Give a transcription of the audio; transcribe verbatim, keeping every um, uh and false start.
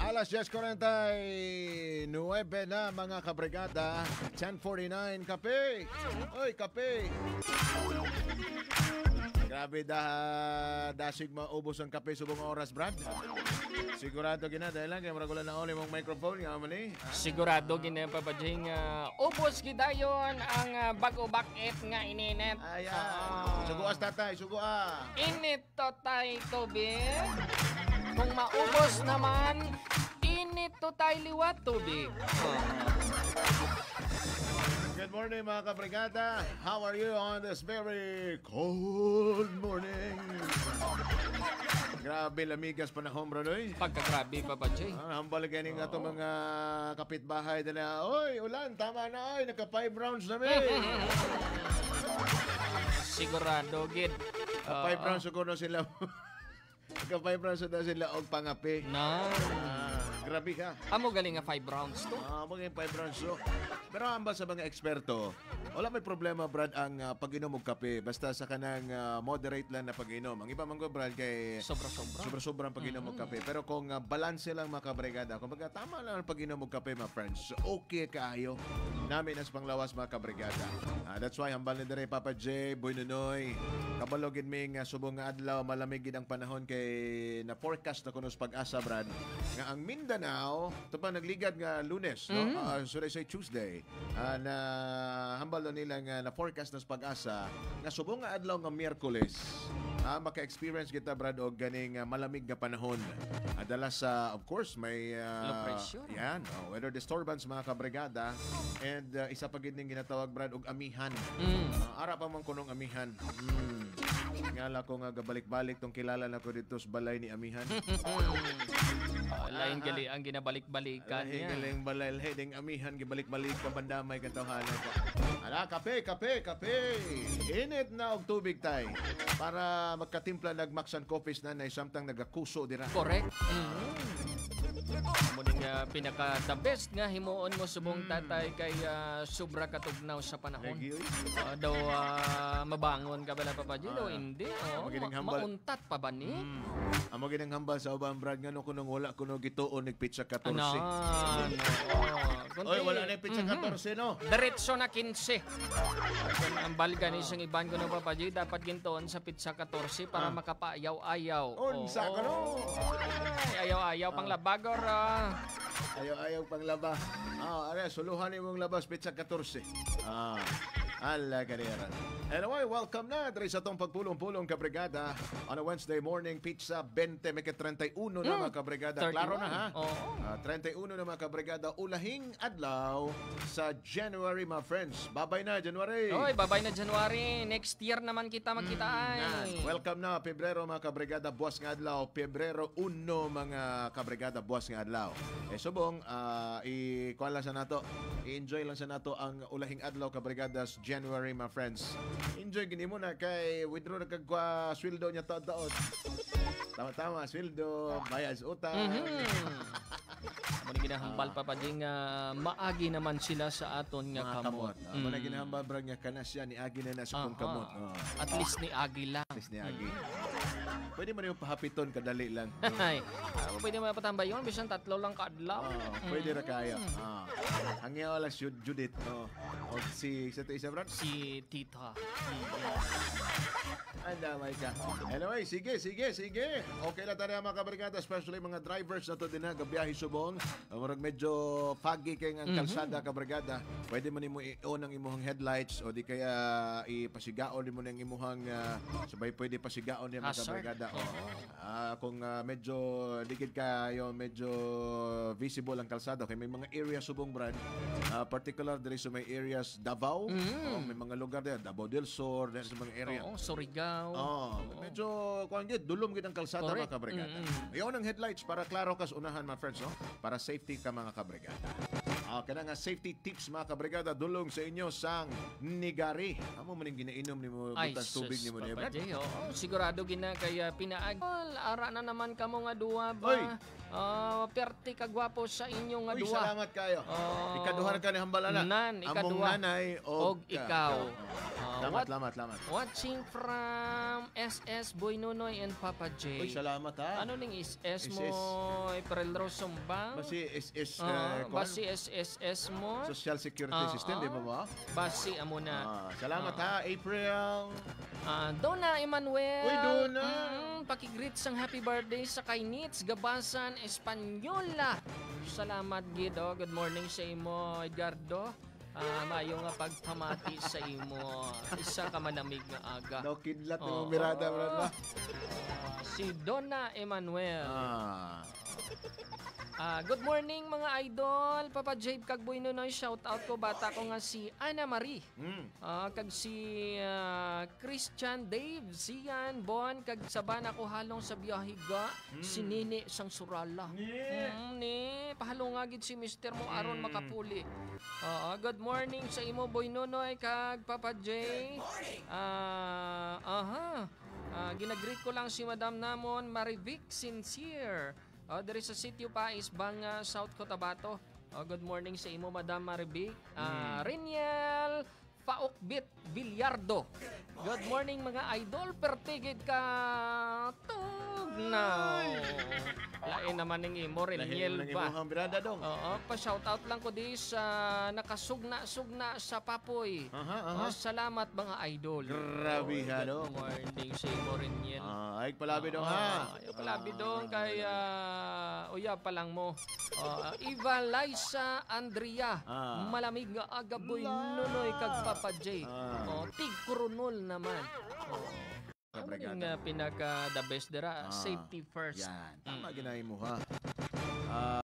Alas diyes kuwarenta y nuwebe na, mga kabrigada. Ten forty-nine, kape! Oy, kape! Grabe, da, dasig maubos ang kape subong oras, Brad. Sigurado gina, dahil lang kay murag wala na on imong microphone, nga man eh. Ah. Sigurado gina, Papa J, nga ubos gidayon ang, ah, bago bakit nga ininit. Ayan. Ah. Sugoas, tatay, sugoa. Init to tay tubig. Kung maubos naman, init to tay liwat tubig. Good morning, mga kabrigada. How are you on this very cold morning? Grabe, lamigas panahon, bro, noy. Pagkagrabe, Papa J. Ah, hambal gani nga ato Oo. mga kapitbahay nila. Oy, ulan, tama na, oy, naka five rounds na, mi. Sigurado, gid. Five Oo. rounds siguro sila. Naka five rounds na sila og pangape. Na. Ah, grabe ka. Amo galing nga five rounds to. Ah, amo galing five rounds to. Pero hambal sa mga eksperto, wala may problema, Brad, ang, ah, pag-inom og kape. Basta sa kanang, ah, moderate lang na pag-inom. Ang iba man ko, Brad, kay Sobra-sobra. sobra-sobra ang pag-inom og Mm. kape. Pero kung, ah, balanse lang, mga kabrigada, kung baga, tama lang ang pag-inom og kape, my friends, okay kaayo. Nami nas panglawas, mga kabrigada. Ah, that's why, hambal ni dire, Papa J, Boy Nonoy. Kabalo gid mi nga subong nga adlaw, malamig gid ang panahon kay na-forecast na kuno sa PAGASA, Brad, nga ang Mindanao, ito pa nagligad nga Lunes, no? Mm. Ah, should I say Tuesday? Ah, na hambal na nila nga na-forecast na sa PAGASA nga subong nga adlaw nga Miyerkules, ah, maka-experience kita, Brad, og ganing, ah, malamig nga panahon. Ah, dala sa, of course, may, ah, Low pressure. yan, oh, weather disturbance, mga kabrigada. And, ah, isa pa gid ning ginatawag, Brad, og amihan. Mm. Ah, ara pa man kunong amihan. Mm. Nga la ko nga gabalik-balik tong kilala na ko dito sa balay ni amihan. Ah, lain Aha. gali ang ginabalik-balikan Lahi niya. galing balay, lahi ding amihan, gibalik-balik ka, bandamay ka tawhana ka. Ala, kape, kape, kape. Init na og tubig, tay. Para magkatimpla nag Max and Coffees na, nay samtang nagakuso dira. Correct. Mm. Amo ni nga pinaka the best nga himuon mo subong Mm. tatay kay, ah, sobra katugnaw sa panahon. Lagi, oy. Ah, daw, ah, mabangon ka bala, Papa Gino? Ah. Hindi. Oh, Amo gid ang ma-, hambal. mauntat pa ba ni? Mm. Amo gid ang hambal sa uban, Brad, nga no, kunong wala kuno gituon ni petsa katorse. Anan, oo. Kundi, Oy, wala na yung petsa mhm. katorse, no? Diretso na kinse. Ang balga ni Ah. sang iban kuno, Papa G, dapat gintuon sa petsa katorse para Ah. makapaayaw-ayaw. Unsa Oo. ka, no? Ay, ayaw-ayaw, Ah. panglaba, guro. Ayaw-ayaw, panglaba. Ah, are, suluhan imong labas, petsa katorse. Ah, ala ka dira. Anyway, welcome na diri sa tong pagpulong-pulong, kabrigada. On a Wednesday morning, petsa bente, may ka treinta y uno na, Mm. mga kabrigada. Klaro na, ha? thirty-one. Oo. Ah, treinta y uno na, mga kabrigada. Ulahing adlaw sa January, my friends. Babay na, January. Oy, babay na, January. Next year naman kita magkita, Mm, ay. yan. Welcome na, Pebrero, mga kabrigada. Buwas nga adlaw, Pebrero uno, mga kabrigada. Buwas nga adlaw. Eh, subong, ah, i-, kuwan lang sa nato. I-enjoy lang sa nato ang ulahing adlaw, kabrigada, sa January, my friends. Enjoy gini mo na kay withdraw na kag kwa sweldo niya taon-taon. Tama-tama, sweldo, bayad sa utang. Mhm. Amo ni ginahambal, Ah. Papa G, nga maagi naman sila sa aton nga Mga kamot. kamot. Ah, amo na Mm. ginahambal, Brad, nga kana siya, niagi na na sa Ah, kong kamot. ah. Oh. At least niagi lang. At least niagi. Mm. Pwede man yung pahapiton, kadali lang. Ay, ah, pwede mo patambayon, bisan tatlo lang ka adlaw. Oh, pwede ra kaya. Mm. Ah. Ang yawa lang si Jud-, Judith, oh. O si, sa to isa, Brad? Si Tita. Ang damay ka. Anyway, sige, sige, sige. Okay lang tayo, mga kabrigada, especially mga drivers na to din, ha, gabiyahe subong. Ah, murag medyo foggy kay ang Mhm. kalsada, kabrigada. Pwede mo nimo i-on ang imuhang headlights o di kaya ipasigaon nimo na ang imuhang, ah, sabay pwede pasigaon niya, mga Hazard. kabrigada. Oh. Oo. Ah, kung, ah, medyo ligid kayo, medyo visible ang kalsada. Kay may mga area subong, Brad. Ah, particular diri sa may areas Davao. Mm. Oh, may mga lugar diri, Davao del Sur, diri sa mga area. Oo, Surigao. Oh, Oo. medyo, kuwan gid, dulom gid ang kalsada, Correct. mga kabrigada. Mm, mm. Ayaw ng headlights para klaro ka sa unahan, my friends, no? Para safety ka, mga kabrigada. Ah, kana nga safety tips, mga kabrigada, dulong sa inyo sang Nigari. Amo man yung ginainom nimo, Ay, butang tubig sus, nimo, Papa Brad? J, oo. Sigurado gina kaya pinaag. Ara na naman kamo nga duwa ba? Oy! Ah, perte ka gwapo sa inyo nga Uy, duwa. salamat kayo. Oh. Ikaduha ka ni hambal, ana. Nan, Among ikaduha. nanay og Og ka- ikaw. Oh, Salamat, salamat, salamat. Watching from S S Boy Nonoy and Papa J. Uy, salamat, ha. Ano ning S S mo, S S. April Rose Sumbang? Basi S S, Ah, eh, kuwan? Basi S S S mo? Social Security Oo. System, di ba ba? Basi amo na. Ah, salamat, Oo. ha, April. Ah, Donna Emmanuel. Uy, Donna. Mm, pakigreet sang happy birthday sa kay Nits Gabasan Española. Salamat gid, oh. Good morning sa imo, Edgardo. Ah, maayo nga pagpamati sa imo. Isa ka manamig nga aga. Daw kidlat ni Oo. Mong Mirada, Brad, ba? Ah, si Donna Emmanuel. Ah. Ah, good morning, mga idol. Papa Jave kag Boy Nonoy, shout out ko. Bata ko nga si Ana Marie. Mm. Ah, kag si, ah, Christian Dave, Sian, Bon, kag sabana ko halong sa biyahe ga, Mm. si Nini sang Surala. Ni. Mm, ni, pahalunga gid si mister mo aron Mm. makapuli. Oo, good morning sa imo, Boy Nonoy, kag Papa J. Good morning. Ah, aha. Ah, ginagreet ko lang si Madam namon, Marivic Sincere. Oh, diri sa Sitio Pais, Banga, South Cotabato. Oh, good morning sa imo, Madam Marivic. Ah, Mm. Reniel Paukbit Villardo. Good morning, mga idol. Pertigid ka tugnaw. Ay. Lain naman ning imo, Lain Reniel naman ning ba? Imo, Hambrada, dong. Oo, pa-shoutout lang ko di sa nakasugna-sugna sa Papoy. Aha, aha. Oh, salamat, mga idol. Grabe, Oh, ha, good dong. morning sa imo, Reniel. Ah, ay, palabi, dong, ha? Ah, ay, palabi, dong, kay, ah, uyab pa lang mo. Oh, ah, Eva Liza Andrea, Ah. malamig nga aga, Boy La- Nonoy kag Papa J. Ah. Oh, tig Coronol naman. Oh. Amo Kabrigada. ning, ah, pinaka the best dira, Ah, safety first. yan. Tama Mm. gid na imo, ha? Ah,